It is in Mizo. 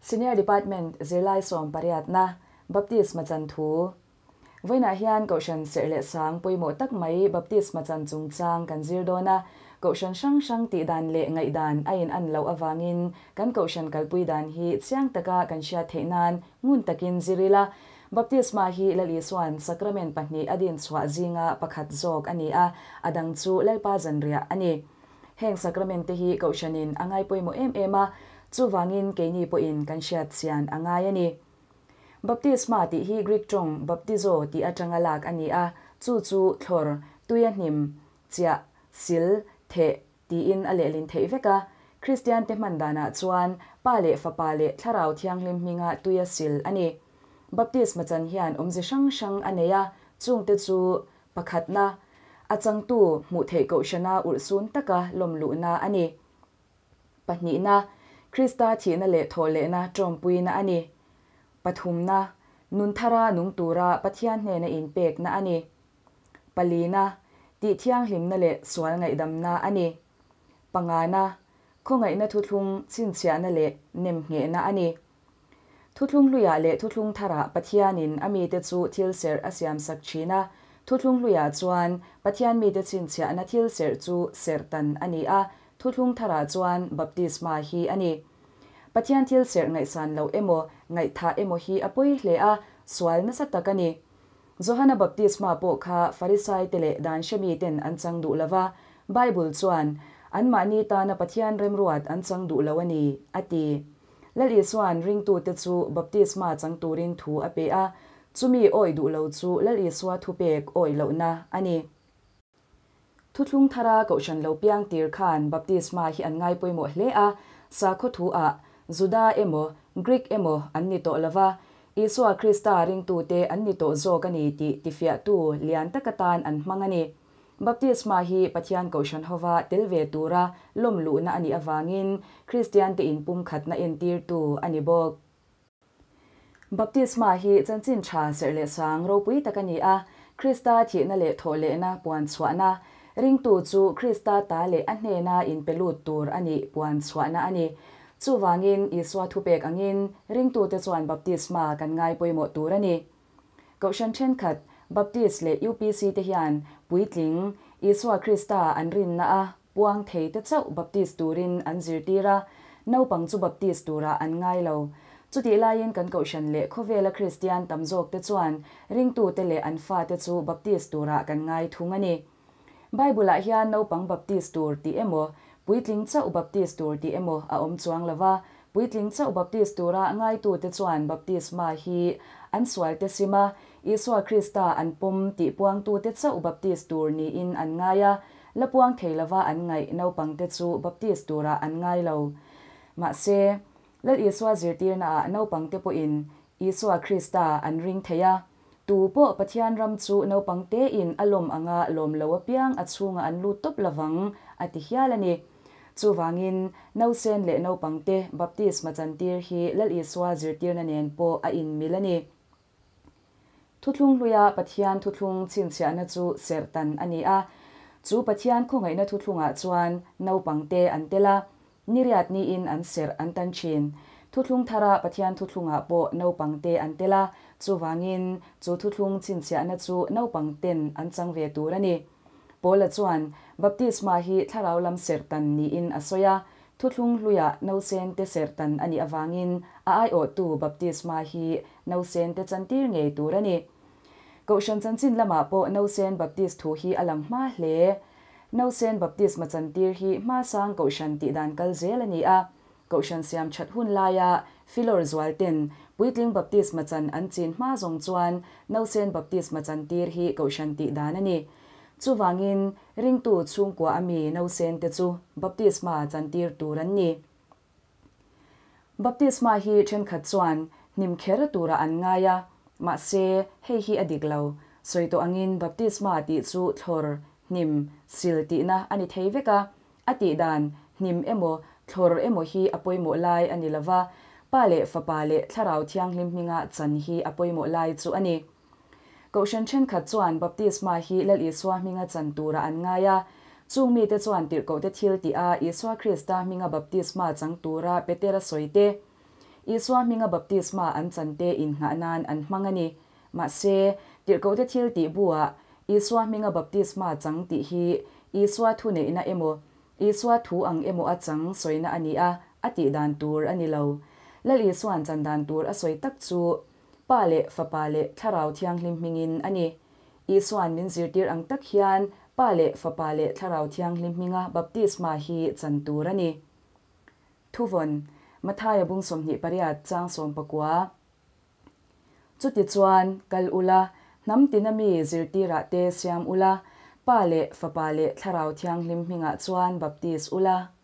Senior Department zirlai sawmpariatna Baptisma chan thu. Vawiinah hian Kohhran serh leh sang pawimawh tak mai Baptisma chan chungchang kan zir dawn a. Kohhran hrang hrang tih dan leh ngaihdan a in an loh avangin kan Kohhran kalpui dan hi chiang taka kan hriat theih nan ngun takin zir ila. Baptisma hi Lal Isua'n Sacrament pahnih a din chhuah zinga pakhat zawk a ni a, a dang chu Lalpa zanriah a ni. Heng Sacrament te hi Kohhranin a ngai pawimawh em em a, chuvangin keini pawhin kan hriat chian a ngai a ni. Baptisma tih hi Greek tawng baptizo tih atanga lak a ni a, chu chu thlawr, tuia hnim, chiah, sil, theh tiin a lehlin theih vek a. Kristiante hman danah chuan Pa leh Fapa leh Thlarau Thianghlim hminga tuia sil a ni. Baptisma chan hian awmze hrang hrang a nei a, chungte chu, Pakhatna, a changtu hmuh theih kohhrana urhsun taka lawm luhna a ni. Pahnihna, Krista thihna leh thawhlehna tawmpuina a ni. Pathumna, nun thara nung tura Pathian hnena inpekna a ni. Palina, tih thianghlimna leh sual ngaihdamna a ni. Pangana, khawngaihna thuthlung chhinchhiahna leh nemnghehna a ni. Thuthlung hluiah leh thuthlung tharah Pathianin a mite chu thil serh a siamsak thin a. Thuthlung hluiah chuan Pathian mite chhinchhiahna thil serh chu serhtan a ni a, thuthlung tharah chuan baptisma hi a ni. Pathian thil serh ngaihsan loh emaw, ngaihthah emaw hi a pawi hle a, sual nasa tak a ni. Johana baptisma pawh kha Farisaite leh dan hremiten an chang duh lo va, Bible chuan, Anmahni tana Pathian remruat an chang duh lo a ni, a ti. Lal Isua'n ringtute chu baptisma chang turin thu a pe a, chumi awih duh lo chu Lal Isua thupek awih lohna a ni. Thuthlung thara Kohhran lo piang tir khan baptisma hi an ngai pawimawh hle a, sakhaw thu ah Juda emaw Greek emaw an ni tawh lova, Isua Krista ringtute an ni tawh zawk a ni tih tifiahtu lian tak atan an hmang a ni. Baptisma hi Pathian Kohhran hova tel ve tura lawm luhna a nih avangin Kristiante inpumkhatna entirtu a ni bawk. Baptisma hi chanchin tha serh leh sang ropui tak a ni a, Krista thihna leh thawhlehna puan chhuahna, ringtu chu Krista ta leh a hnena inpe lut tur a nih puan chhuahna a ni. Chuvangin Isua thupek angin ringtute chuan baptisma kan ngai pawimawh tur a ni. Kohhran thenkhat, Baptist leh UPC te hian puitling, Isua Krista an rinna a puang thei te chauh Baptist turin an zirtir a, naupang chu Baptist turah an ngai lo. Chutih laiin kan kohhran leh khawvela Kristian tam zawk te chuan ringtute leh an fate chu Baptist turah kan ngai thung a ni. Bible-ah hian naupang Baptist tur tih emaw, puitling chauh Baptist tur tih emaw a awm chuang lo va, puitling chauh Baptist tura ngaitute chuan baptisma hi an sualte sim a, Isua Krista an pawm tih puangtute chauh Baptist tur niin an ngai a, la puang thei lova an ngaih naupangte chu Baptist turah an ngai lo. Mahse, Lal Isua zirtirnaah naupangte pawhin Isua Krista an ring thei a, Tu pawh Pathian ram chu naupang tein a lawm anga lawm lo apiang a chhungah an lut tawp lovang, a ti hial a ni. Chuvangin, nausen leh naupangte baptisma chantir hi Lal Isua zirtirna nen pawh a inmil a ni. Thuthlung hluia Pathian thuthlung chhinchhiahna chu serhtan a ni a. Chu Pathian khawngaihna thuthlungah chuan naupangte an tel a, Niriat niin an serh an tan thin. Thuthlung thara Pathian thuthlungah pawh naupangte an tel a, chuvangin chu thuthlung chhinchhiahna chu naupangten an chang ve tur a ni. Paula chuan baptisma hi thlarau lam serh tan niin a sawi a, thuthlung hluiah nausente serh tan a nih avangin a aiawhtu baptisma hi nausente chantir ngei tur a ni. Kohhran chanchin lamah pawh nausen baptist thu hi a lang hma hle. Nausen baptisma chantir hi hmasang Kohhran tih dan kal zel a ni a. Kohhran siam that hun laia filawr zual ten puitling baptisma chan an chin hma zawng chuan nausen baptisma chantir hi Kohhran tih dan a ni. Chuvangin, ringtu chhungkua ami nausen te chu baptisma chantir tur an ni. Baptisma hi thenkhat chuan hnim kher turah an ngai a, mahse hei hi a dik lo. Sawi tawh angin baptisma tih chu thlawr, hnim, sil tihna a ni thei vek a, a tih dan hnim emaw thlawr emaw hi a pawimawh lai a ni lova, Pa leh Fapa leh Thlarau Thianghlim hminga chan hi a pawimawh lai chu a ni. Kohhran thenkhat chuan baptisma hi Lal Isua hminga chan turah an ngai a. Chung mite chuan tirhkohte thil tih a Isua Krista hminga baptisma chang tura Petera sawi te, Isua hminga baptisma an chante innghah nan an hmang a ni. Mahse, Tirhkohte Thiltih bu-ah Isua hminga baptisma chang tih hi Isua thuneihna emaw, Isua thu ang emaw a chang sawina a ni a, a tih dan tur a ni lo. Lal Isua'n chan dan tur a sawi tak chu Pa leh Fapa leh Thlarau Thianghlim hmingin a ni. Isua'n min zirtir ang tak hian Pa leh Fapa leh Thlarau Thianghlim hminga baptisma hi chan tur a ni. Thuvawn, Mathaia bung 28 chang 19. Chutichuan, kal ula, hnam tina mi zirtirah te siam ula, Pa leh Fapa leh Thlarau Thianghlim hmingah chuan baptis ula.